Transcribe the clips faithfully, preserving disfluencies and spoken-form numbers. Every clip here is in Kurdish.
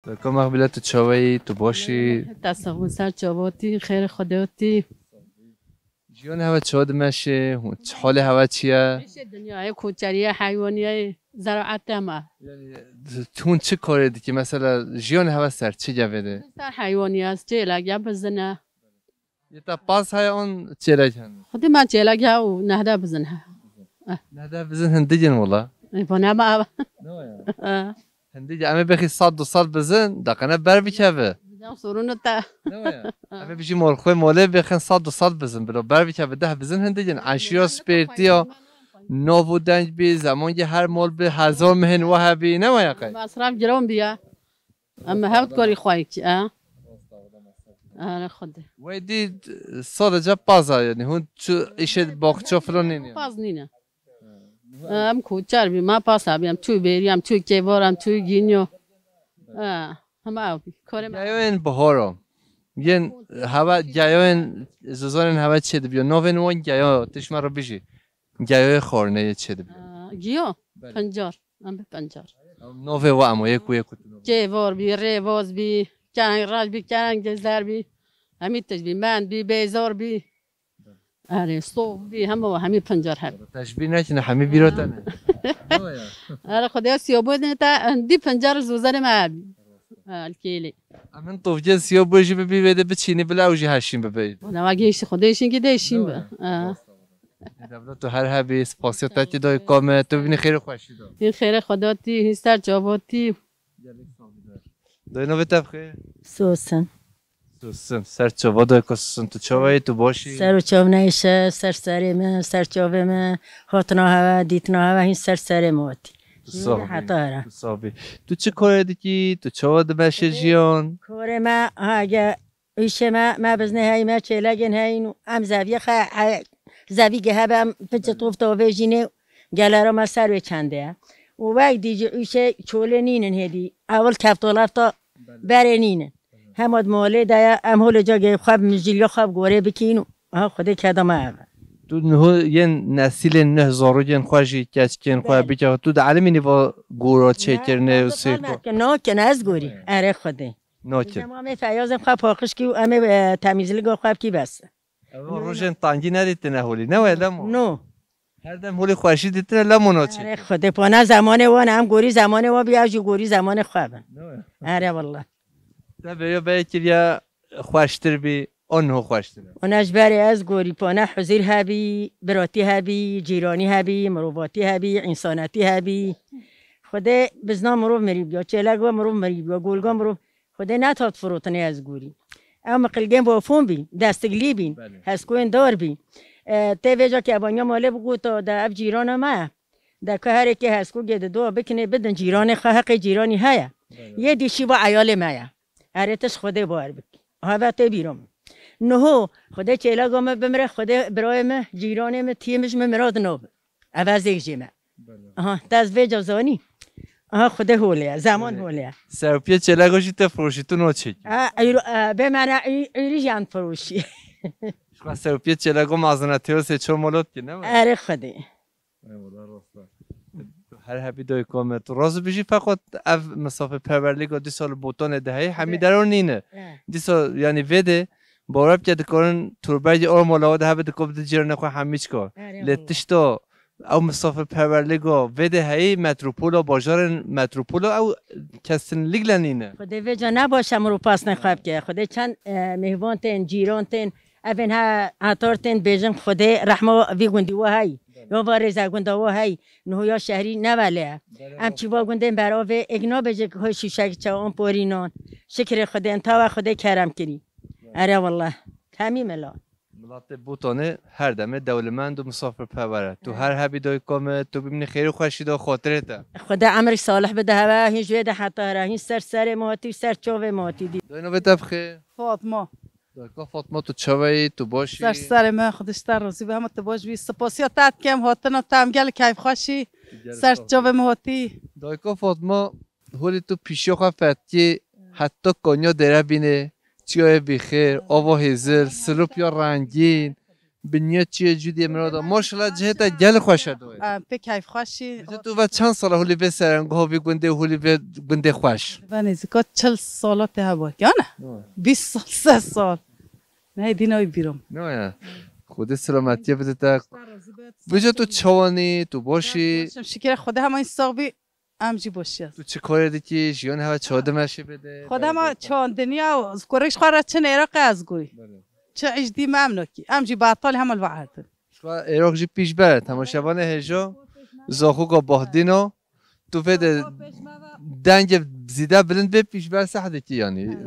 Dayka mexbîle, tu çawa yî, tu baş î? Te sax bû, ser çava tî, xêrê Xwedê tî. Jiyan hewa çawa dimeşe, hûn çi halê hewa çi ye? Îşê dinyayê, koçeriyê, heywaniyê, zeraetê me. Yanî, hûn çi karê dikî? Mesela, jiyan hewa ser çi gevê de? Ser heywaniyê, çêlek ya bizine. Yê te pas heye an çêlek hene? Xwedî me çêlek ya û nehde bizin he. Nehde bizin hindigin wala. E, bu ne ma? Ne ya? Hindigin, em ê bexî sed du sed bizin, daqene ber bikeve. Bizden sorunu te. Ne ya? Em ê bijî mol xwe molê bexin sed du sed bizin, bilo ber bikeve deh bizin hindigin. Eşiya spêrtiya, nov û deng bî, zemangî her mol bi, hezar mihên wa hebî, ne ya qey? Masraf giran bî ya. Em hewt karî xwe yekî, e? Are Xwedê. Wey dî sadece paza, yanî hûn çi îşê baxça filan nîne? Paz nîne. Em koçer bî, ma pasa bî, em tu bêrî, em tu kêvar, em tu gînyo. E, hema ew bî. Karê me. Geyoyên bihara. Yên heva, geyoyên zizanên heva çê dibiyo. Navên wan geyo, tişme re bijî. Geyoyê xarneyê çê dibiyo. E, giyo, Belê. Pincar. Em bi pencar. Navê wa emo yek û yek û tu navê. Kêvar bî, rêvaz bî, kereng reş bî, kereng gezer bî. Hemî tişt bî, mend bî, bêzar bî. Erê, sof bî, hema wa hemî pencar heb. Teşbîh nekine, hemî bîra te ne. Are Xwedê siyo bû ne te, dî pencar zozerê me hebî. Alkêlê. Em hin tovgên siyo bû jî bibî vê de biçînî, bila ew jî heşîn bibe. Wala wa gihiştî Xwedê şîn ki dê şîn bi. Dewlet tu her hebî, spasiya te ki dayka me, tu bibînî xêr û xweşî de. Hîn xêrê Xweda tî, hîn ser çava tî. Gelek sax bî dayê. Dayê navê te bi xêr? Sosin. Sosin, ser çava dayka Sosin, tu çawa yî, tu baş î? Ser û çav neyşe, ser serê min, ser çavê min, hatina hewe, dîtina hewe, hîn ser serê min hatî. Tu sax bî, heta here. Tu sax bî. Tu çi karê dikî, tu çawa dimeşe jiyan? Karê me, ha, ge, Îşê me, me biznê heyî, me çêlegên heyîn û em zeviyê xe-, he-, zevîgê hebe em piçê tof tavêjînê û gelera me ser wê çendê ye. Û wek dî jî îşê çolê nînin hêdî. Ewil kefto lefta berê nînin. Hema di molê de ye, em holê cagê xwe bi mijîliya xwe bi gorê bikîn û ha Xwedê keda me ev e. Tu niho yên nesîlên nuh zarokên xwe jî, keçikên xwe bike, tu dielimînî va gora çêkirine û sêko? Nakin, ez gorî. Erê Xwedê. Nakin. Em ê feyazên xwe paqij kî û em ê, e, temîzlîga xwe bikî bes. Ev rojên tangî nedîtine holî, ne wê lemo? No. Her dem holî xweşî dîtine lemo naçê. Erê Xwedê, pana zemanê wan, em gorî zemanê wan bî, ew jî gorî zemanê xwe bin. Ne wê? Erê wele. Te bêya beyê kiriya xweştir bî, o niho xweştir e. Ona ji berê ez gorî, pana huzîr hebî, biratî hebî, cîranî hebî, mirovatî hebî, însanetî hebî. Xwedê bizna mirov mirî biya, çêlek ve mirov mirî biya, golga mirov Xwedê nehat firotinê ez gorî. Ew miqilgên bafon bîn, destiklî bîn, Belê. Hezkoyên dar bîn. E, tê vêca ke evaniya malê bigota de ev cîrana me. De ka herêkê hezkogê dido bikinê bidin cîranê xwe, heqê cîranî heye. Belê. Yê dî şîva eyalê me ye. Erê tişt Xwedê bawer bikî. Heve tê bîra min. Niho Xwedê çêleka min bimire, Xwedê birayê min, cîranê min, tiyê min ji min mirad nabe. Ev ez êk jê me. Belê. Aha, te ez vêca zanî. Aha, Xwedê holê ye, zeman Belê. Holê ye. Serpiyê çêleka jî te firoşî, tu naçêkî. Ha, eyro, e, bê me re ey-, eyrî jî em firoşî. Ji xwe serpiyê çêleka mazine têyo sê çor molot ki, ne mi? Erê Xwedê. Eyvallah, rast e. Her hebî dayka me. Tu rast dibêjî, feqat ev misafirperwerlîga dîsa li Botanê de heye, hemî Be- dero nîne. He. Dîsa, yanî vê de, bawer bike dikarin turbegî armala de hebe dikop di cîranê xwe hemî çika. Erê Lê wala. Tişta ew misafirperwerlîga vê de heyî metropola, bajarên metropola ew kesinlikle nîne. Xwedê vê ca nebaş e mirov pasnê xwe bike. Xwedê çend, e, mêhvan tên, cîran tên, evên he, hetar tên bêjin Xwedê rehma vî gundî we hey. Ya va rêze gunda we hey. Niho ya şehrî nevelê ye. Em çî va gundên beravê êk nabêje ku hoy şîşek çawan porînan. Şikirê Xwedê, entawa Xwedê kerem kirî. Ere wallah. Temî mela. Milatê Botanê her demê dewlemend û misafirperwer e. Tu Evet. Her hebî dayika me, tu bimînî xêr û xweşî de xatirê te. Xwedê emrek salih bide heve, hîn ji wê de heta here, hîn ser serê me hatî, ser çavê me hatî dî. Dayê navê te bi xêr? Fatma. Dayika Fatma, tu çawa yî, tu baş î? Ser serê me, Xwedê ji te razî be, hema tu baş bî. Spasiya te dikim, hatina te em gelek keyfxweş î. Gelek Ser sağ ol. Çavê me hatî. Dayika Fatma, holê tu pîşiya xwe fetkî, heta kanya dêre bînê, çiyayê bîxêr, ava hêzir, silopya rengîn, Binya çiyê cûdiyê mirada. Maşallah cihê te gel xweş e doyê. Em pê keyfxweş î. Ji tu ve çend sala hûlî vê serengoha vî gundê û hûlî vê gundê xweş? Ve nêzîka çil sala te heba. Yana? Bîst sal, sed sal. Ne dîna wî bîrom. Ne ya. Xwedê selametiye bide te. Vêca tu çawanî, tu başî? Şim şikir Xwedê hema sax bî. Em jî boşiya. Tu çi karê dikî? Jiyan heve çawa dimeşî bide? Xwedê hema çandiniya û kurêş xwe re çi nêra qe ez goyî. Belê. Çi îş dî me em nakî. Em jî betal hema li ve erdin. Şuwa Êrok jî pîş ber. Temaşevanê hêja. Zoxuka Bahdîno. Tu vê de dengê zîde bilind bê pîş ber seh dikî yanî.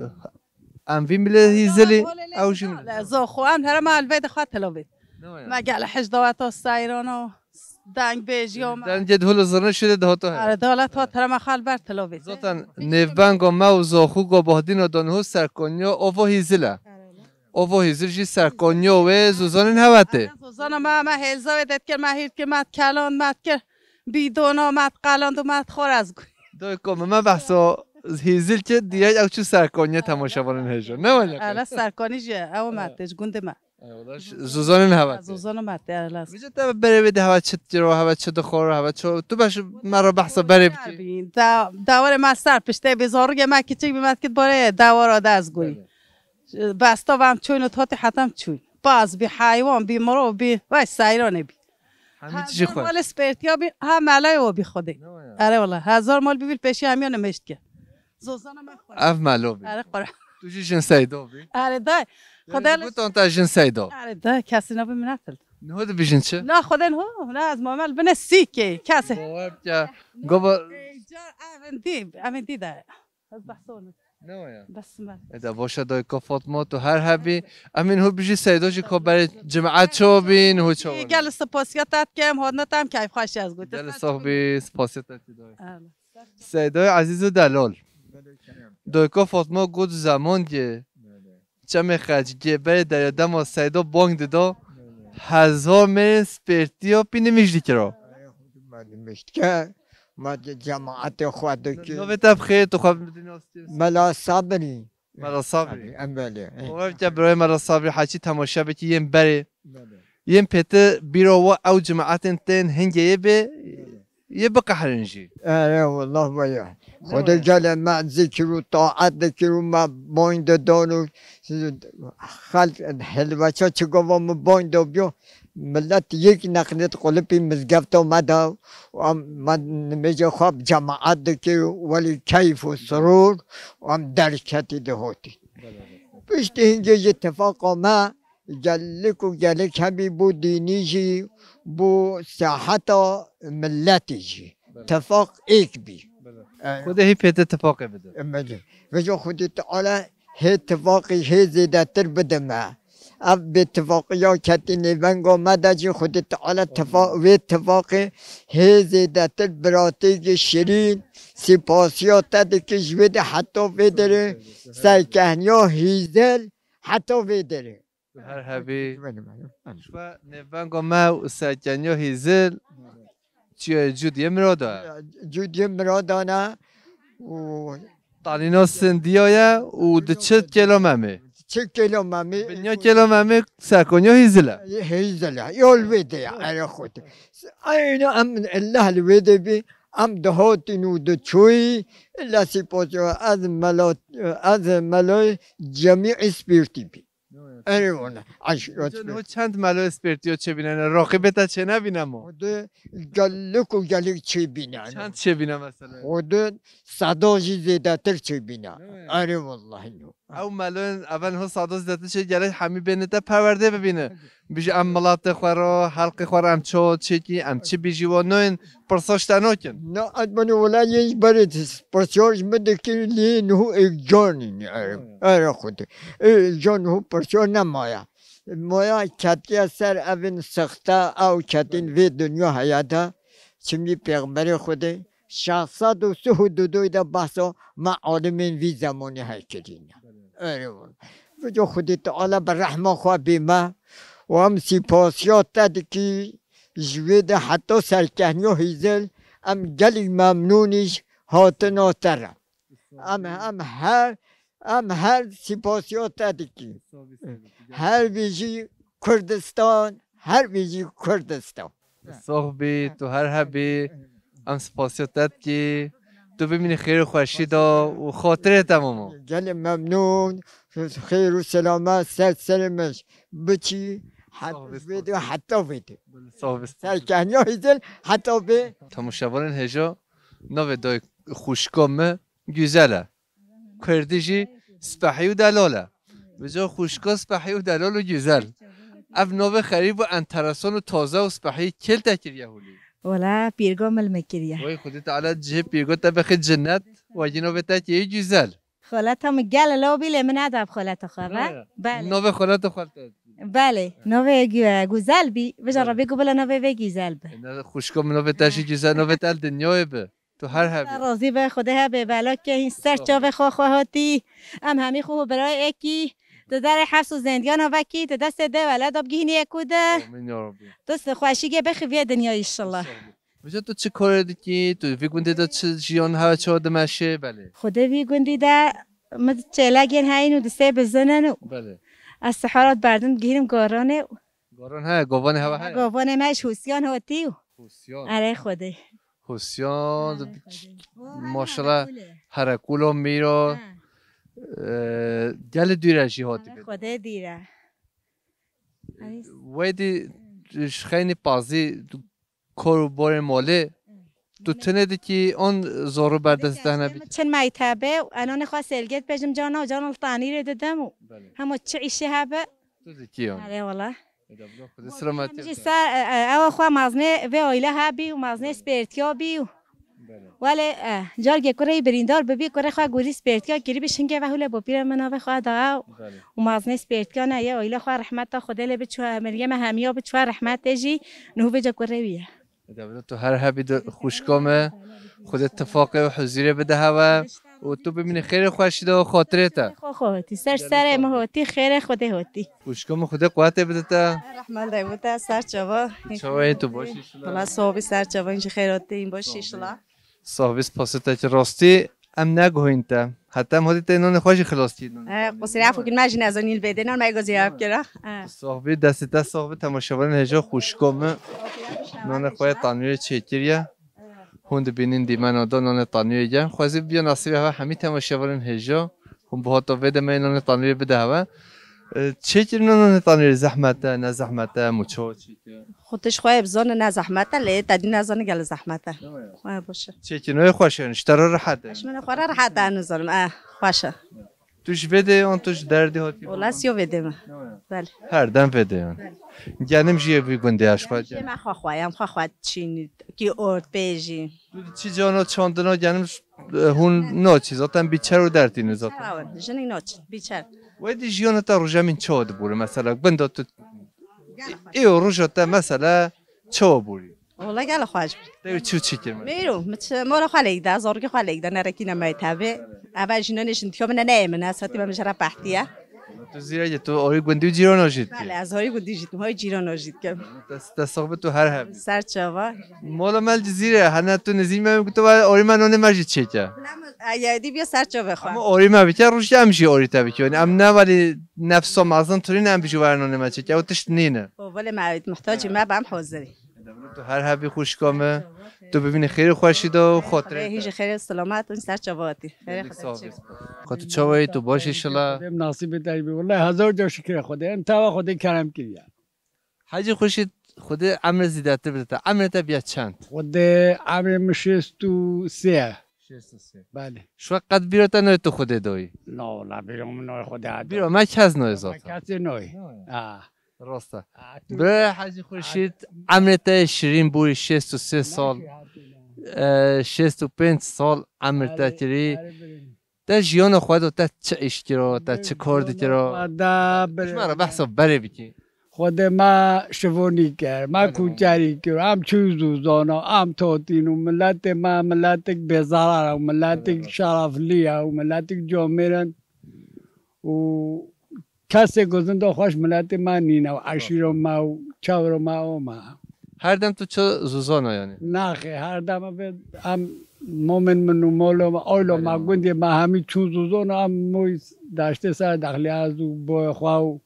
Em vî milê hîzilî, ew jî milê. Zoxu em herema li vê de xwe telo bê. Ne ya. Me gel hej daweta seyran û deng bêjiya me. Dengê dihul zirne şirê dihato her. Are dalet hat herema xal ber telo bê. Zaten nêvbengo me û Zoxu go Bahdîno doniho serkoniya ovo hîzil e. Ovo hîzil jî serkoniya wê zozanên hevetê. Zozana me, me hêlza wê detkir, me hîr kir, me kelan, me kir. Bîdona me qaland û me xor ez got. Doyko me, me behsa hîzil ki diyek ew çi serkoniye temaşevanên hêja. Ne wele? Ele serkonî jî ew me tê ji gundê me. Eyvallah, ş-, zozanên heve tê. Zozanên me tê, ele. Vêca te berê wê de heve çi dikiro, heve çi dixor, heve çi, tu beş me re behsa berê bikî. Da-, dawarê me ser piştê bê, zorrîgê me kiçik bî, me dikit borê dawara de ez goyî. Belê. Besta ve em çûn û totî hetem çûn. Baz bî, heywan bî, mirov bî, vay seyranê bî. Hemî tişî xwe. Hezar malê spêrtiya bî, ha melay o bî xwedê. Ne ya. Ere wala, hezar mal bî, vîl pêşî hemiya nimêşt ke. Zozana me xwe. Ev melo bî. Ere xwe. Tu jî jin seydo bî. Ere day. Xwedê li gotan te jin seydo. Ere day, kesî nabe min netil. Niho dibijin çi? Na xwedê niho, na ez mamel bine sîkê, kesê. Bawer bike. Goba. Car, em dî, em dî de. Ez behsa wan. Ne waya? Bes me. Eda boşa dayka Fatma, tu her hebî. Em ê niho bijî seydo jî ka berê cimaet çawa bî, niho çawa bî? Gel spasiya te dikim, hodna te em keyfxweş ez got. Gel sax bî, spasiya te dikim dayê. Seydoyê ezîz û delal. Dayka Fatma got zeman diye. Çemê Xecgê berê derya dema seydo bang dida. Hezar mêrên spêrtiya pî nimîj dikira. Me nimêşt ke, me de cemaetê xwe dikir. Navê te bi xêr, tu xwe bidî nas kir. Mela Sabirî. Mela Sabirî. Em belê. Xwe bike birayê Mela Sabirî heçî temaşe bikî yên berê. Belê. Yên pêtir bîra we ew cemaetên tên hingê yê bê, yê biqehirin jî. Ere, wallah weye. Xwedê gelê me zikir û taet dikir û me boyn didan û xelk hilweça çi gava min boyn da biyo. Millet yek neqlêt qulipî mizgefta me de û em, me nimêjê xwe bi cemaet dikir û welî keyf û surûr û em derketî dihotî. Piştî hingê jî tifaqa me gelik û gelik hebî bû dînî jî, bû seheta milletî jî. Belê. Tifaq êk bî. Belê. E, Xwedê hî pêtir tifaqê bide. Belê. Vêca Xwedê Teala hê tifaqî hê zêdetir bide me. Ev bêtifaqiya ketî nêvenga me de jî Xwedê Teala tifa-, vê tifaqê hê zêdetir biratêkê şirîn, sipasiya te dike ji wê de heta vê derê serkehniya hîzel heta vê derê. Her hebî. Şuwe nêvenga me û serkehniya hîzil. Çiye cûdiyê mirada. Cûdiyê mirada ne û tanîna sindiya ye û di çi kêla memê. Çi kêla memê. Binya kêla memê serkoniya hîzil e. Hîzil e. Yol wê de ya, ere xwedê. Eyna em illa li wê de bî, em dihatin û diçûyî, illa sîpasiya ez mela, ez mela cemî îspîrtî bî. Erê wala, eşîret. Niho çend melo spêrtiyo çêbîne? Raqîbê te çênebîne mo? Xwedê gelik û gelik çêbîne. Çend çêbîne mesela? Xwedê seda jî zêdetir çêbîne. Erê wallahî no. Ew meloyên evel ho sada zêdetir çê gelek hemî bêne te perwerdê bibîne. Bijî em milatê xwe ro, helqê xwe ro em ço çêkî, em çi bijî wo noyên pirsa ji te nakin. Na, ez beno wela yê ji berê pirsyar ji min dikir lê niho êkcan nîne. Erê, erê xwedê. Êkcan niho pirsyar nemaye. Moya ketiye ser evin sixte ew ketîn vê dinya heye de. Çimî pêxemberê xwedê şeş sed û sih û du doy de behsa me alimên vî zemanî hekirîne. Erê wala. Vêca Xwedê Teala bi rehma xwe bê me û em sîpasiya te dikî ji wê de heta serkehniya hîzil em gelî memnûn î ji hatina te re. Em, em her, em her sîpasiya te dikî. Her bijî Kurdistan, her bijî Kurdistan. Sox bî, tu her hebî. Em spasiya te dikî. Tu bimînî xêr û xweşî de û xatirê te mama. Gelê memnûn, xêr û selamet ser serê me biçî, het-, Sox bî, vê de heta vê de. Sox bî. Ser keniya hizil heta vê. Temaşevanên hêja, navê dayê xwişka me Güzel e. Kurdî jî spehî û delal e. Vêca xwişka spehî û delal û güzel. Ev navê xerîb û enteresan û taze û spehî kê li te kiriye holî? Wela pîrgo min li min kiriye. Wey Xwedê Teala cihê pîrgo te bixî cinnet, wegî navê te kiriye güzel. Xaleta min gel law bî lê min neda bi xaleta xwe ve. He. Belê. Navê xaleta xwe te. Belê. Navê gü-, güzel bî. Vêca Belê. Rebî ku bila navê vê güzel bi. E, ne, xwişka min navê te jî güzel, navê te li dinyayê bi. Tu her hebî. Te razî be, Xwedê hebê belakê hîn ser Sağ ol. Çavê xwe xwe hatî. Em hemî xwe û birayê ekî. Tu derê hefs û zendiyana vekî, tu destê dê weleda bigihînî yekû de. Amîn ya Rabbî. Tu xweşîgê bixî vê dinya înşallah. Sağ ol. Vêca tu çi karê dikî? Tu vî gundê de çi jiyan heve çawa dimeşê? Belê. Xwedê vî gundî de min çêlegên heyîn û di sê bizin in û Belê. Ez sihara diberdim digihînim goranê û Goran heye, govanê heve heye? Govanê me ji Hûsiyan hatî û Hûsiyan. Erê Xwedê. Hûsiyan, Erê Xwedê. Maşallah, Herekûl e. Herekûlo mîro. Ha. E, gelê dûre jî hatî Erê bê. Xwedê dîre. Erê. Wey dî ji xeynî pazî kor û borê molê, tu Hı. Tine dikî on zoru berdest dehne bikî. Çin mektebe û enanê xwe selgêt pejim cana û cana li tanîrê didim û Belê. Hema çi îşê hebe. Tu dikî yan. Erê wala. Eda bila Xwedê selamet Em jî ser, e, e, ewa xwe maznê vê oyle hebî û maznê spêrtiya bî û Belê. Welê, e, cargê kurê birîndar bibî, kurê xwe gurî spêrtiya kirî bî şingê ve hûlê bopîrê min navê xwe da ew. Belê. Û maznê spêrtiya ne ye, oyle xwe rehmeta Xwedê lê biçû, mirgê me hemiya biçû rehmetê jî, niho vêca kurê wî ye. Eda bila tu her hebî de xwişka me, Xwedê tifaqê û huzîrê bide heve û tu bimînî xêrê xweşî de û xatirê te. Xwe xwe hotî, ser Gelê serê sağ min ol. Hotî, xêrê Xwedê hotî. Xwişka min Xwedê quwetê bide te. Rehman de bû te, ser çava. Çawa yê tu baş îşila? Wala sohbî ser çava, înjî xêr hotî, baş Sağ ol. Îşila. Sohbî spasê te ki rastî em neguhîn te. Heta em hatî te nonê xwe jî xilas kî. E, qusîrê efû kin me jî nezanîn bêdê, nan me ego zî ev kira. E. Sohbî destê te sohbî temaşevanên hêja xwişko min. Nonê xwe yê tanûrê çêkiriye. Hûn dibînin dîmena da nonê tanûrê gen. Xwezî biya nasîbê heva hemî temaşevanên hêja. Hûn bi hata vê demê nonê tanûrê bide heva. E, çêkirina nonê tanûrê zehmet e, ne zehmet e, mûço çêkir. Xwe tu ji xwe yê bizane ne zehmet e, lê te dî nezane gelo zehmet e. Ew ya. Ew baş e. Çêkirina wê xweş e, ji te re rehet e. Ji min xwe re rehet e, nizanim, e, xweş e. Tu ji vê dê yan tu ji derdê hatî? Wala siyo vê dê me. Ew ya. Belê. Her dem vê dê yan. Belê. Genim jî yê vî gundê e, ji xwe Jê me xwe xwe, em xwe xwe çînî, kî ort, pê jî. Tu çi cana çandina genim, e, hûn naçî, zaten bîçer û dertîne zaten. Çawa, jinik naçin, bîçer. Wê dî jiyana te rojemîn çawa dibûre, mesela, gunda tu, ê roja te, mesela, çawa bûrî? Wala gelo xweş bû. Te çi çi kir, mesela? Mêro, min çi, mora xwe lêk da, zorgê xwe lêk da, nerekîne me tabi. Eva jî nanê jin diyo min neyê min, ez hatî me min jara pehtiye. Tu zîre ye, tu orî gundî û cîrana jî dikî. Belê, ez orî gundî jî dikim, hay cîrana jî dikim. Te, te sohbet tu her hebî. Ser çava. Mola me li Cizîrê, hene tu nizî me, tu va orî me nonê me jî çêke. Bila me, e, ye, dî biya ser çavê xwe. Ama orî me bike, rojî em jî orî te bike. Yanî em ne welî nefsa mezin turîne em bijî were nonê me çêke. Ew tişt nîne. O, belê me muhtacî me bem hazirî. Tu her hebî xwişka me. Tu bibînî xêr û xweşî de û xatirê Xwedê te. Hîjî xêr û selamet û ser çava hatî. Xêrê Gelek Xwedê sağ ol. çêk. Xwe tu çawa yî, tu baş îşila? Xwedê nasîbê te bî. Wallahî hezar car şikirê Xwedê. Em teva Xwedê kerem kiriye. Hecî Xurşîd, Xwedê emrê zîdetir bide te. Emrê te biya çend? Xwedê emrê min şêst û sê ye. Şêst û sê. Belê. Şwe qet bîra te nayê tu Xwedê dayî? Na, wala bîra min nayê Xwedê heta. Bîra me kes nayê zaten. Kesê nayê. Nayê. Ha. Rast e. Ha, tu Bi Hecî Xurşîd, emrê te yê şirîn bûrî şêst û sê sal, e, şêst û pênc sal emir te kirî. Te jiyana xwe de te çi îş kiro, te çi kar dikiro? Xwe de bir Ji me re behsa berê bikî. Xwedê me şivonî kir, me Belê. Kûçerî kir, em çû zûzana, em totîn û miletê me miletik bêzarar e û miletik Belê. Şereflî ye û miletik comêr in û kesê ku zinda xweş miletê me nîne û eşîro me û çewro me û me. Her dem tu çi zûzana yanî? Naxê, her dem vê em momên min û molo me, oylo me, Belê. Gundê me hemî çûn zûzana, em moy daştê ser dexlî ez û boyê xwe û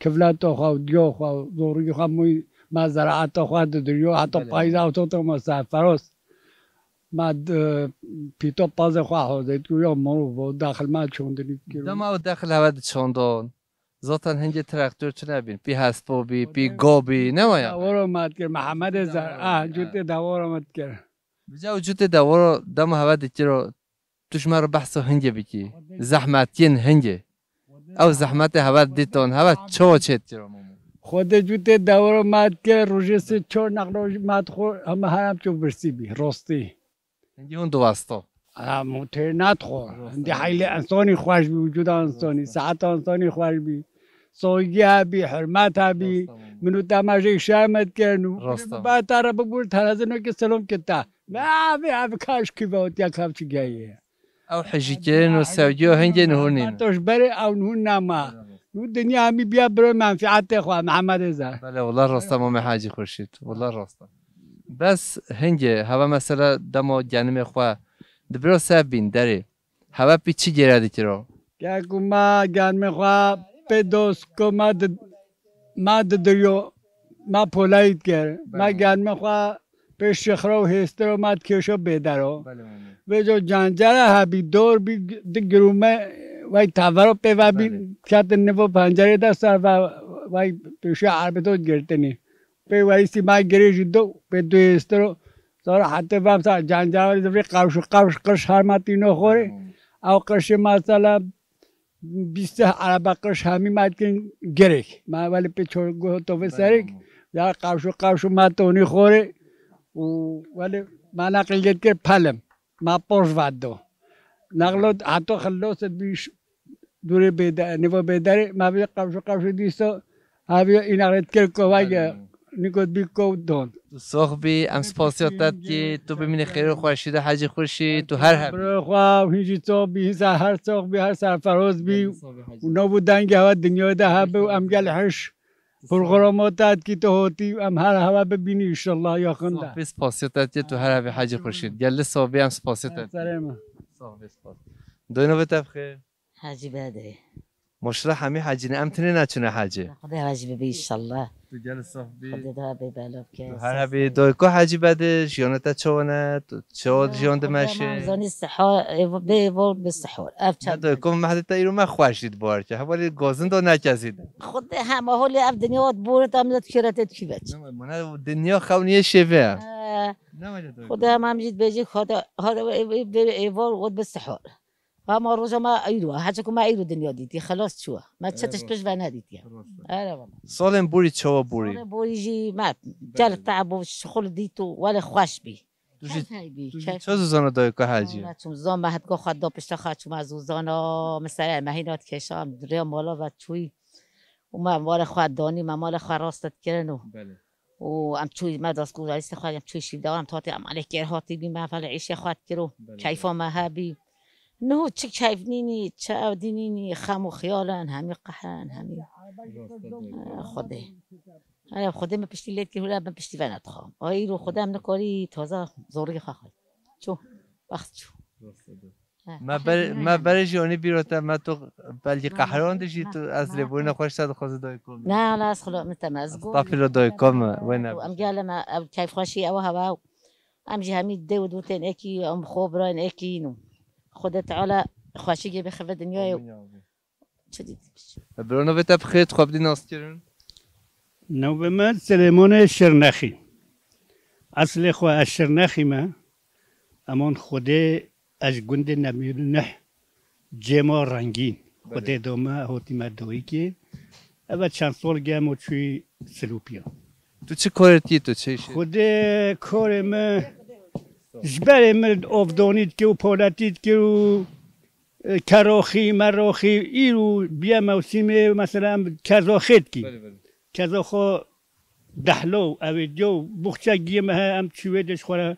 kifleta xwe û diya xwe û zorî xwe mûy me zeraeta xwe didiriyo, heta Belê. Payîza û tota me serferoz. Me di pîto pazê xwe hozê dikir ya mirov o, daxil me çondinî dikir. Dema ew daxil heve diçondon. Zaten hingê traktör tune bîn. Pî hespo bî, pî go bî, ne waya? Dewora me dikir, Mehemedê Zer. Ah, cutê dewora me dikir. Vêca ew cutê dewora dema heve dikiro, tu ji me re behsa hingê bikî. Zehmetiyên hingê. Ew zehmetê heve dîton, heve çawa çêdikiro Memo? Xwedê cutê dewora me dikir, rojê sê çar neqlo me dixwar, hema her em ço birsî bî, rostî. Hingî hûn diwesta. Em têr nadixwar. Rasta. Hindî heylê insanî xweş bî, wicûda insanî, Rasta. Saeta insanî xweş bî. Soygî hebî, hurmet hebî. Rasta. Min û te me jê şerm dikirin û Rasta. Ba te re bibûr, te re zinokê selom kir te. Me abi, abi kaş kî ve otiya kav çi geye. Ew hijîkirin û sevgiyo hingê nihûn nîn. To ji berê ew nihûn nema. Nû dinya hemî biya biro menfiatê xwe, Mehemedê Zer. Belê, wela rasta Mamê Hacî Xurşîd. Wela rasta. Bes hingê, heve mesela dema genimê xwe di biro sev bîn derê. Heve pî çi gêre dikiro? Kek û me genimê xwe pê dosko me di, me didiriyo, me polayî dikir. Me Belê. Genimê xwe pê şixra û hêstira me dikêşo bêdero. Belê, mamê. Vêco cancera hebî, dor bî, di girûme, wey tevero pê ve bî, Belê. Ketin nivo pencerê de ser ve, wey pêşiya erbê do girtinî. Pê weyîsî me girê jî do, pê du hêstiro. Sonra hetê vemsa cancawarî zifrî qewş û qewş qirş her me tîno xorê. Ew qirşê mesela bîst erebe qirş hemî me dikin girêk. Me welê pê çor guh tovê serik. Ya qewş û qewş û me tonî xorê. Û welê me neqil dikir pelim. Me poş vado. Nexlo heto xillos bîş. Dûrê bêde-, nivo bêderê, me vê qewşo qewşo dîso, hevî îna rê dikir kovay, Belê. Nîko bî kov don. Tu sox bî, em spasiya te dikî, tu bimînî xêr û xweşî de Hecî Xurşîd, tu her hebî. Biro xwe, hîn jî sox bî, hîn ser her sox bî, her serferoz bî. Û nav û dengê hewa dinyayê de hebe û em gel hiş. Programa te dikî tu hotî, em her hewa bibînî înşallah yaxin de. Sox bî, spasiya te dikî, tu her hebî Hecî Xurşîd. Gel li sox bî, em spasiya te dikî. Serê min. Sox bî, spas. Doyno ve te bixêr. Hecî Bedê. Maşallah hemî hecî ne, em tinê neçûne hecî. Xwedê hecî bibe înşallah. Tu gel sof bî. Xwedê de bê belav ke. Tu her hebî doyko hecî Bedê, jiyana te çawa ne, tu çawa jiyan dimeşe? Zanî siha, bê vol bi sihor. Ev çend. Ne doyko mehde te îro me xweş dît bar ke. Hevalî gozin do ne kesî de. Xwedê hema holê ev dinya ot bûr tam da kire te kî veç. Ne, mana dinya xewniyê şêve. Ne wele doyko. Xwedê hema em jî dibêjî xwedê, xwedê ê vol ot bi sihor. Hema roja me îro, hece ku me îro dinya dîtî, xelas çû. Me çi tişt pişt ve nedîtiye. Ere wala. Salên borî çawa borî? Salên borî jî me gel te'b û şixul dît û welê xweş bî. Tu jî, Keyf heybî, tu jî keyf. Çi zana dayika hecî? Çûm zan me hetgo xwe da pişta xwe çûm ez û zana min serê me hîna dikêşa em rêya mala ve çûyî. Û me malê xwe danî, me malê xwe rast dikirin û Belê. Û em çûyî me destgûzarî xwe em çûyî şîvdar em tatê em alê kêr hatî bî me felê îşê xwe dikir û Belê. Keyfa me hebî. Niho çi keyf nînî, çi ew dî nînî, xem û xiyal in, hemî qehre in, hemî. Rast e, doyko. Eh, Xwedê. Hele Xwedê min piştî lê dikir, hûra min piştî ve nedixwam. Ay îro Xwedê em nikarî taza zorî xwe xwe. Çû, wext çû. Rast e, doyko. He, Me ber-, me berê jî onî bîro te, me tu belkî qehran dijî tu ez lêborîna xweş te dixwazî dayiko min. Ne, ne, ez xilo min te me, ez gor. Estağfirullah dayiko min, wê ne. Em gele me, ev keyfxweşî ew heva. Em jî hemî dê û dûtên ekî, em xo birayên ekî û Xwedê Teala xweşîgê bixive dinyayê. Amîn ya Rabbi. Çi dît? Birano vê te bi xêr, tu xwe bidî naskirin. Navê me Silêmanê Şirnexî. Eslê xwe ez Şirnexî me. Eman Xwedê ez gundê Nebî Nuh, cêma rengîn. Belê. Xwedê do me, hotî me doyîkê. Eve çend sol gem û çûyî Silûpiya. Tu çi korê tî, tu çi işê? Xwedê korê me ji berê me ovdonî dike û poletî dike û, e, keroxî, meroxî, îro biye mewsîmê, mesela em kezoxê dikî. Belê, belê. Kezoxo dehlo, ew ê diyo, buxçe giyê me he, em çi wê de ji xwe re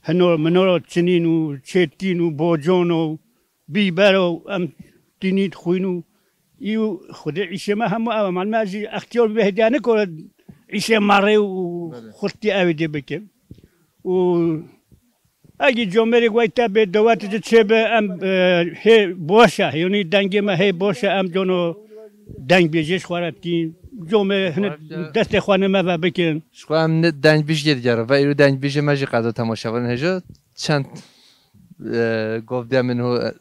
hino, minoro çinîn û çêtkîn û bocon û bîber û em tînî dixwîn û î û Xwedê îşê me hemû ew e. Malum e, ez jî extiyar bî hediya nikore îşê merê û Belê. Xurtî ew ê dê bikim. Û egî comêrê wey te bê dewet ji çê be em, e, hê boş e, yanî dengê me hê boş e, em cono Dengbêjê ji xwe re dikîn. Comê hinek destê xwe ne me ve bikin. Ji xwe em ne dengbêj yê digerin. Ve îro dengbêjê me jî qedo temaşevanên hêja çend, e, gov diya min ho, e,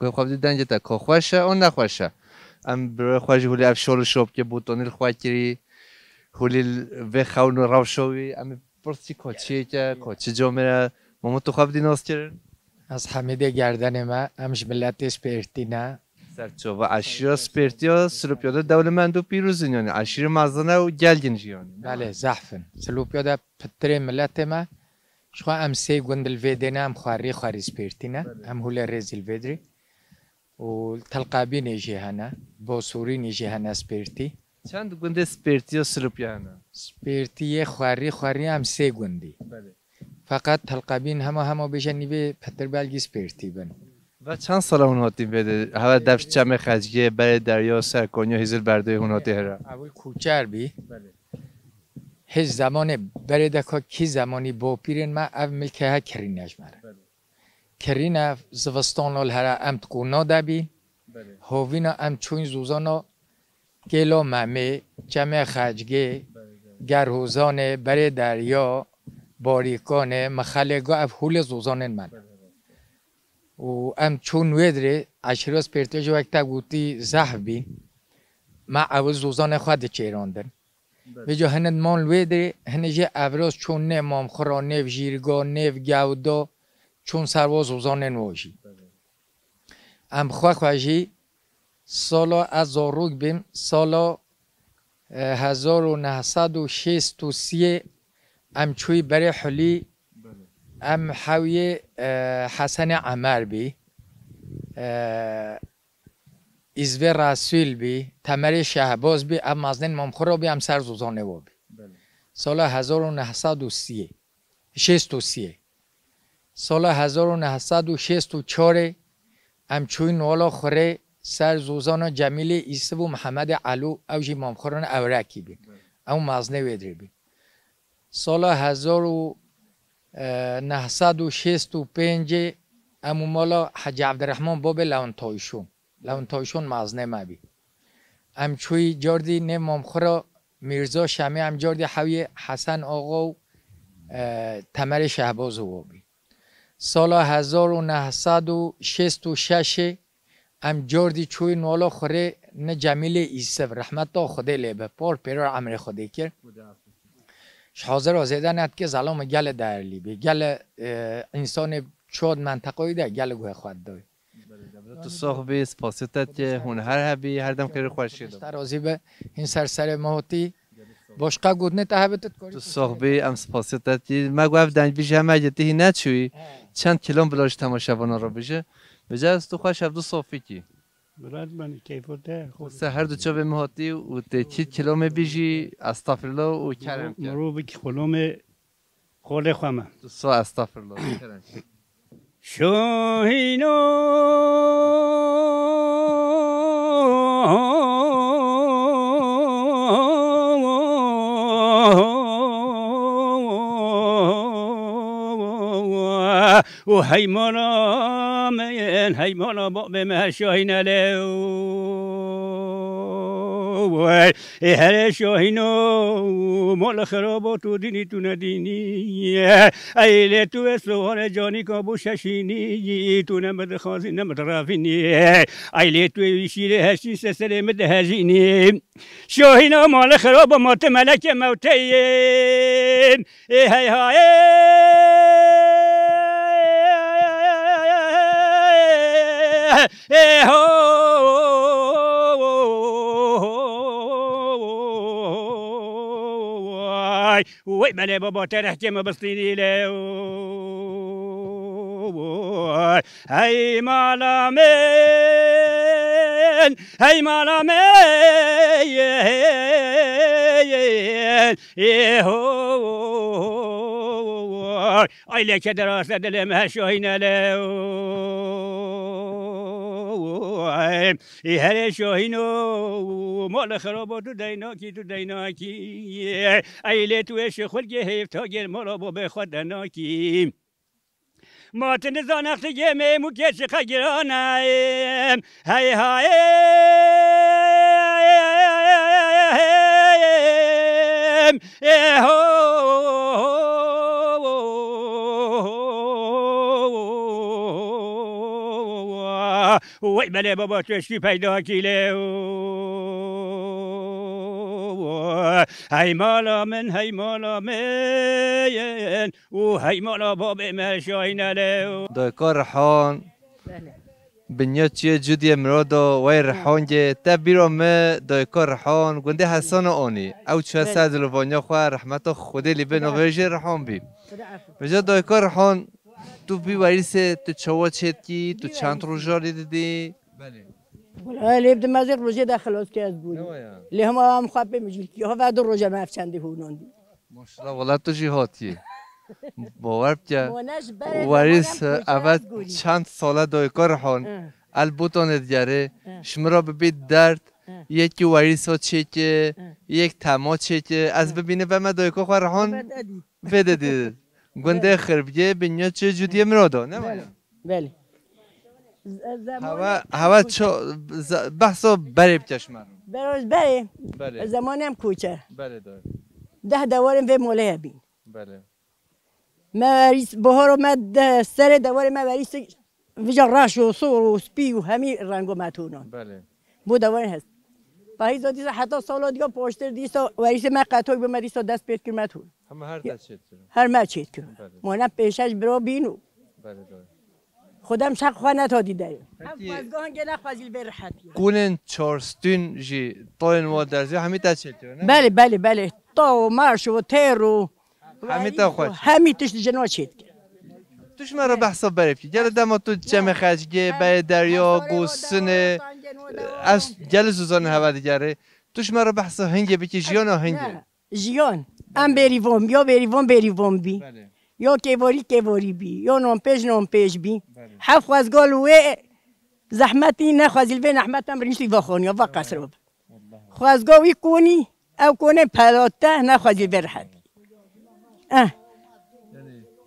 gov xwe dengê te ko xweş e, o nexweş e. Em bi xwe jî hûlê ev şol û şopkê botanî li xwe kirî, hûlî vê xewn û rewşo wî, em ê pirsî ko çiyêke, ko çi comê ye, Mamo tu xwe bidî nas kirin? Ez Hemîdê Gerdenê me, em ji miletê Spêrtî ne. Serçova eşîra Spêrtiya Silopya de dewlemend û pîroz in, yanî eşîrê mezin e û gelgin jî yanî. Belê, zehf in. Silopya de pitirê miletê me, ji xwe em sê gund li vê dê ne, em xwerî xwerî Spêrtî ne. Belê. Em hûlê rêzî li vê dirê. Û Telqabînê jî hene, Bosorînê jî hene Spêrtî. Çend gundê Spêrtiya Silopya hene? Spêrtiyê xwerî xwerî em sê gundî. Belê. Feqet Telqabîn hema hema bêje nîvê pitir belgî Spêrtî bin. Ve çend sala hûn hatîn vê de? Hewe dev çemê Xecgê, berê derya, ser Konya hêzil berdê hûn hatî here? Ewil kuçer bî. Belê. Hêz zemanê berê de ka kî zemanî bopîrên me ev milkê he kirîne ji me re. Belê. Kirîne zivistana li here em di qûna de bîn. Belê. Hovîna em çûyn zozana Kêlo Memê, Çemê Xecgê, Belê, belê. Gerhozanê, Berê Derya, Barîkanê, Mixelê, ga ev hûlê zozanên me ne. Belê, belê. Û em çûn wê dirê, eşîra Spêrtê jî wek te gotî zehf bîn. Me ewil zozanê xwe diçêrandin. Belê. Vêca hinek man li wê dirê, hinek jî evroz çûn nêv Mamxura, nêv Jîrga, nêv Gewda, çûn ser wa zozanên wa jî. Belê. Em xwe xwe jî sala ez zarok bîm, sala, e, hezar û neh sed û şêst û siyê em çûyî berê Hulî, Belê. Em hewiyê, e, Hesenê Emer bî, e, Îzvê Resûl bî, Temerê Şehbaz bî, ev mezinên Mamxura bî, em ser zozanê wa bî. Belê. Sala hezar û neh sed û siyê, şêst û siyê. Sala hezar û neh sed û şêst û çarê em çûyîn wala xurê ser zozana Cemîlê Îsiv û Mihemedê Elû, ew jî Mamxuran ewrekî bîn. Ew mezinê wê dirê bîn. Sala hezar û neh sed û şêst û pêncê em û mala Hecî Evdirehman babê Lewin Tayşon. Lewin Tayşon mezinê me bî. Em çûyî cardî nê Mamxura Mîrza Şemê, em cardî hewiyê Hesen Axa û, e, Temerê Şehbaz û wa bî. Sala hezar û neh sed û şêst û şeşê em cardî çûyî nala xurê ne Cemîlê Îsiv, rehmeta Xwedê lê be, par pêrar emrê Xwedê kir. Ji hazira zêde nedikê, zelamê gelê değerlî bî. Gelê, e, însanê çod menteqayî de gelê guhê xwe didayî. Belê, tu sox bî, spasiyê te dike, hûn her hebî, her dem xêr û xweşiyê de. Te razî be, hîn ser serê me hatî. Başqa gotinê te hebe tu dikarî. Tu sox bî, em spasiyê te dikî. Me got ev dengbêj heme yê tu hî neçûyî. He. Çend kilom bila ji temaşevanan re bêje. Bêje ez tu xweş hevdu sofî kî. Mirad ben keyfo te xwe. Se her du çavê min hatî û tê çî kilomê bî jî estağfirullah û kerem ke. Mirovekî xulomê Xolê xwe me. Tu so estağfirullah, kerem. Şahîno û heymana min, heymana babê me Şahîne lew. Ê herê şahîno, mala xerabat û dînî tu nedînî. Ey lê tu wê sohane canîka bo şeşînî, tu ne min dixwazî, ne min direvînî. Ey lê tu wê şîrê heşîn se serê min dihejînî. Şahîna mala xeraba ma tu melekê mewteyê. Ê hey ha ê. Ê ho. Wey belê baba te rehkê me bistînî lê. Hey mala min, hey mala min. Ê ho. Ay leke deraste dilê me şahîne le. Ê herê şahîno, mala xeraba tu deynakî, tu deynakî. Ey lê tu ê şixulkê hêvtagên mala babê xwe denakî. Ma tu nizane xtigê mêmûkê çiqa giran e. Hey ha ê. Em, e, ho, Wey belê baba keşkî peyda kî lê. Hey mala min, hey mala min û hey mala babê me şahîne lê. Dayka Rihan. Belê. Binya çiyê cudiyê mirado wey Rihongê te bîro mi dayka Rihan gundê Hesana onî. Ew çiye Belê. Ser dilovanya xwe rehmeta Xwedê lî bê Xuda navê jê Rihan bî. Xuda efû. Vêca dayka Rihan tu vî werîsê tu çawa çêdikî, tu Vî çend werîsê. Roja lê didî? Belê. Wala lê bi dimezê rojê de xilas ke ez bûyî. Ne waya? Lê hema em xwe pê mijîl kî. Hava du roja me ev çendî hûnandî. Maşallah, wala tu jî hatiyê. Bawer bike. Mone ji berê Werîs, demanê em eve koçeraz gurî. Çend sale doyka Rihan. Hı. El botanê digerê. Hı. Ji min re bibî derd. Hı. Yekî werîsa çêke, Hı. Yek tema çêke. Ez Hı. Bibînim ve me doyka xwe Rihan. Evet, edî. Vê de dî. Gundê Belê. Xirbiyê, binya çi cudiyê mirado. Ne Belê. Waya? Belê. Z-, ez Hewa, zemanê hewa ço, ze-, behsa berê bike ji me re. Beroz berê. Belê. Zemanê em koçe. Belê, doğru. Deh dewarên vê molê hebîn. Belê. Me werîs, biharo me de serê dewarê me werîs vija reş û sor û spî û hemî rengo me tonan. Belê. Bo dewarên hest. Pahîza dîsa heta sala diya paştir dîsa werîsê me qetoy bo me dîsa dest pêt kir me ton. Hema her te çêt kirin. Her me çêt kirin. Belê. Mane pêşeş bira bîn û Belê, doğru. Xwedem şeq xwe netadî derê. Peki Em xwezgahên gele xwezî li vê rehetî. Kunên çarstûn jî tayên wa derzî hemî te çêt kirin, ne? Belê, belê, belê. Taw û marş û têr û Hemî te xwe çêt. Hemî tişt jin wa çêt kirin. Tu ji me re behsa berê bikî. Gele dema tu çemê xecgê, beyê derya, gosinê, ez gele zuzanê heva digerê. Tu ji me re behsa hingê bikî, jiyana hingê. Ne. Jiyan. Em bêrîvan, ya bêrîvan bêrîvan bî. Belê. Ya kêvarî kêvarî bî. Ya nanpêj nanpêj bî. Belê. Hef xwezgal wê zehmetî nexwezî li vê nehmet em riniştî va xaniya, va qesra bi. Xwezga wî konî, ew konê pelate nexwezî li vê rehet. Eh.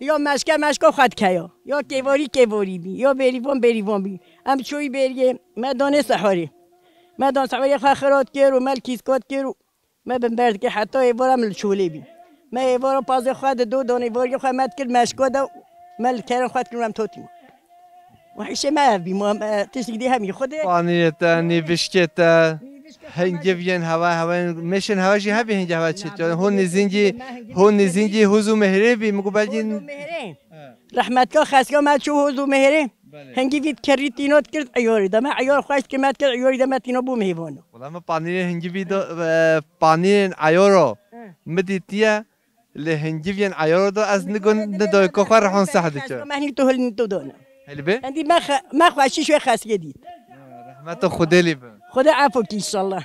Ya meşke meşka xwe dikeya. Ya kêvarî kêvarî bî. Ya bêrîvan bêrîvan bî. Em çoyî bêriyê me danê seharê. Me dan seharê xwe xirat kir û me li kîskat kir û Me bin ber dikir heta êvara min li çolê bî. Me êvara pazê xwe di do dan êvariyê xwe me dikir meşka de me li kerên xwe dikir em totî. Û hişê me ev bî, ma me tiştî dî hemî xwe de. Paniyê te, nîvişkê te, hingiviyên hewa, hewayên mêşên hewa jî hebî hingê hewa çêtiyan. Hûn nîzîngî, hûn nîzîngî hûz û mehrê bî, min got belkî Hûz û mehrê. Rehmetka xeska me çû hûz û mehrê. Belê. Hingî vî kerî tîno dikir eyarî de. Me eyar xweş dikir me dikir eyarî de me tîno bû mêvano. Wala me panîrên hingî vî de, e, panîrên eyaro. Hı. Mi dîtiye, lê hingî vî yên eyaro de ez nigon ne dayika xwe Rehan seh dike. Me hingî tu hilî tu dona. Helî be? Endî me xe-, me xweşî şoy xeskê dît. Rehmeta Xwedê lî be. Xwedê efo kî inşallah.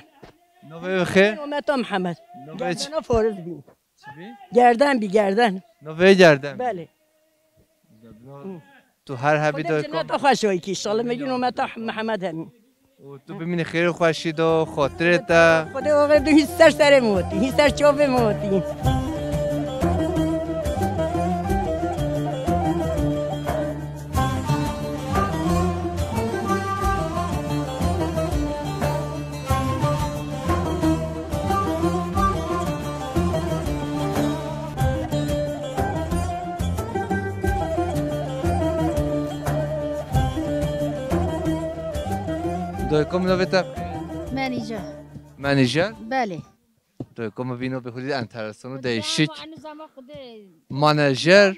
Navê xê? Ometa Mihemed. Navê ç- Gerdana Fariz bî. Çi bî? Gerden bî, gerden. Navê gerden. Belê. Tu her hebî Xwedê de cenneta xweş wekî, inşallah me gîn ometa Mihemed hemî. Û tu bimînî xêr û xweşî de, xotirê te. Xwedê oxirê tu hîn ser serê min hotî, hîn ser çavê min hotî. Dayko min navê te? Menîce. Menîce? Belê. Dayko min vîno bi hûrî enteresan û değişik. Manejer,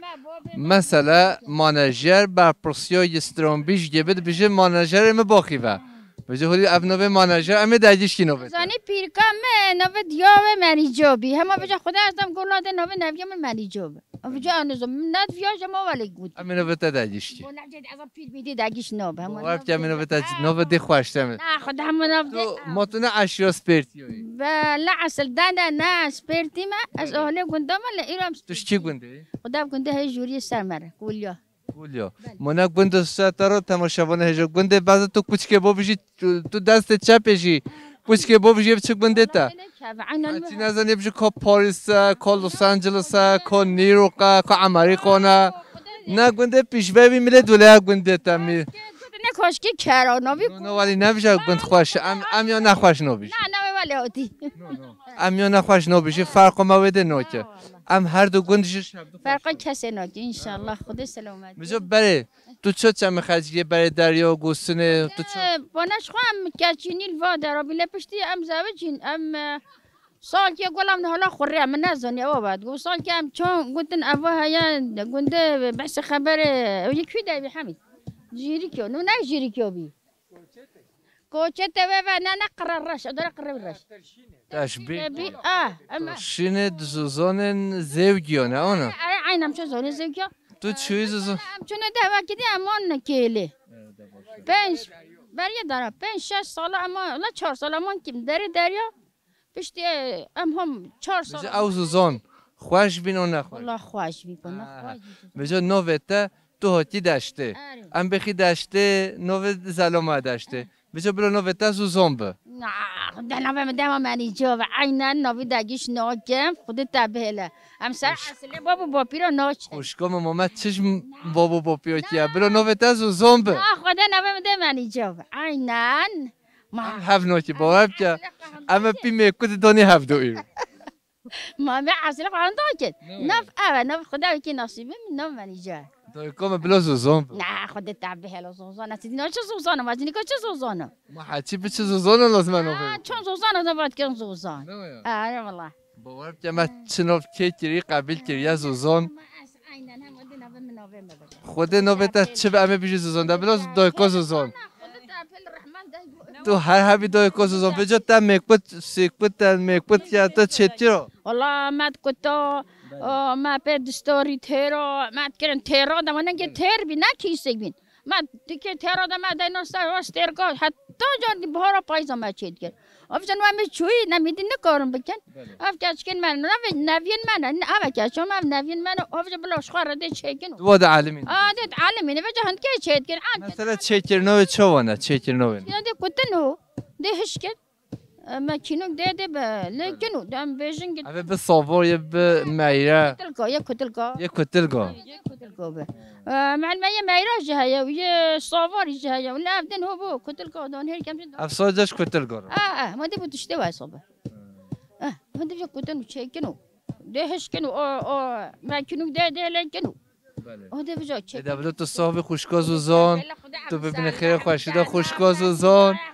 mesela manejer berpirsiya yi stranbî ji gêbê dibêje manejerê min baxîve. Vêca holî ev navê manejer, em ê dergîşkî navê te. Zanî pîrka me navê diya wê Merîco bî. Hema vêca Xwedê ez dem gola de navê neviya min Merîco bi. Vêca anizom, min nediviya ji ma welê got. Em ê navê te dergîşkî. Bo navcê de ez pîr bî dê dergîş nabe. Hema Bawer bike em ê navê te navê. Navê dê xweş te me. Na, Xwedê hema nav dê. Tu ma tu ne eşya spêrtiyayî? Ve la esil dende ne spêrtî me. Ez Belê. Ahlê gunda me le îro em Tu ji kî gundê? Xwedê gundê hey jûriyê ser me re. Kulya. Gulya. Belê. Mona gund ser te re temaşevane hêja. Gundê beze tu kuçkê bo bijî, tu, tu destê çepê jî. Kuçkê bo bijî biçi gundê te. Çi nezanî bijî ko Paris e, ko Los Angeles e, ko New York e, ko Amerika ne. Ne gundê pîşve wî milê dulaya gundê te mi. Ne koşkî kera, navî. No, no, wali ne bija gund xweş. Em, em ya ne xweş no bijî. Na, na, Wele hatî. Em yo nexweş nobijî, ferqo me wê de noke. Em her du gund ji şev du Ferqa kesê nake, înşallah. Xwedê selamet. Mico berê, tu ço çemê xeciyê berê deryo, gûsinê, tu ço? Ee, bana ji xwe em keçînî li va dera bî, lê piştî em zewicîn, em, e, salkê gul em hala xurê, min nezaniye, ew vat. Got salkê em çon gotin, eva heye, gundê behsê xeberê, ew yê kû de bî Hemîd? Jîrikyo, nû ne Jîrikyo bî. Koçete ve ve ne ne qire reş, o da qire reş. Teşbîh. Bi, ah, em Şînê di zozonên zewgiyo ne ona? Ay, ay, nam ço zonê zewgiyo. Tu çûyî zozo? Em çûne de ve kidi em on kêlê. Pênc, beriye dara, pênc, şeş sala em, la çar sala em on kim, derê derya. Piştî, e, em hom çar sala. Bize ew zozon xweş bîn o nexweş? Wala xweş bî, ko nexweş bî. Bize novê te tu hotî deştê. Erê. Em bixî deştê, novê zeloma deştê. Bize bilo novê te zozon bi. Na, de navê min dema menî cove. Aynen navî de giş nakem, xudi te bihêle. Em ser esilê bab û bapîra naçin. Xuşko min Momet çi ji bab û bapîyo kiye. Bilo novê te zozon bi. Na, xwede navê min de menî cove. Aynen. Ma Em hev nokî, bawer bike. Em ê pî mêkû di donî hev do îro. Ma me esilê xwe henda kir. Nav ev e, nav xwe de wekî nasîbim, nav menî cove. Doyko me bilo zozon bi. Na, xwe de te bihêle zozon. Ez dîna çi zozon, ma cinîko çi zozon? Ma heçî bi çi zozon lazim e novê? Ha, çon zozon, ez vat kirin zozon. Ne ya? Ha, ne valla. Bawer bike me çi nov kê kirî, qebîl kiriye zozon. Ma ez aynen hem o de navê min navê me bike. Xwedê novê te çi be, em ê bijî zozon. De bilo doyko zozon. Tu her hebî doyko zozon. Bico te mêkbit, sêkbit te, mêkbit ya te çêtkiro. Wala me dikuto, o, me pê distorî têro, me dikirin têro, de me nengê têr bî, ne kîsek bîn. Me dikê têro de me deyno ser o stêrko, heta carî bihara payîza me çêdikir. Ev jin we me çûyî, ne mîdî nikarin bikin. Belê. Ev keçikên me ne, ev neviyên me ne, ev keço me, ev neviyên me ne, ev jî bila ji xwe re dê çêkin. Tu wa de alimî. A, dê alimî ne, veca hindkê çêdikin, an. Mesela çêkirino wê çawa ne, çêkirino wê? Ya dê kutin û, dê hişkin. E, me kînok dê, dê be, lê kin û, dem bêjin git. Eve bi savor ye, bi meyre. Kutilka, ye kutilka. Ye kutilka. Ye kutilka be. E, me ye meyra jî heye, ye savarî jî heye. Ev din ho bu, kutilka don her kem. Ev sadece kutilka. A, a, ma dê bu tiştê wesa be. Eh, hûn dibêje kutin û çêkin û dê hişkin û o, o, me kinûk dê, dê lê kin û. Belê. O dê bijo çêkin. Ê, de bilo tu sohbê xwişka zozon, tu bibîne xêrê xweşî de xwişka zozon.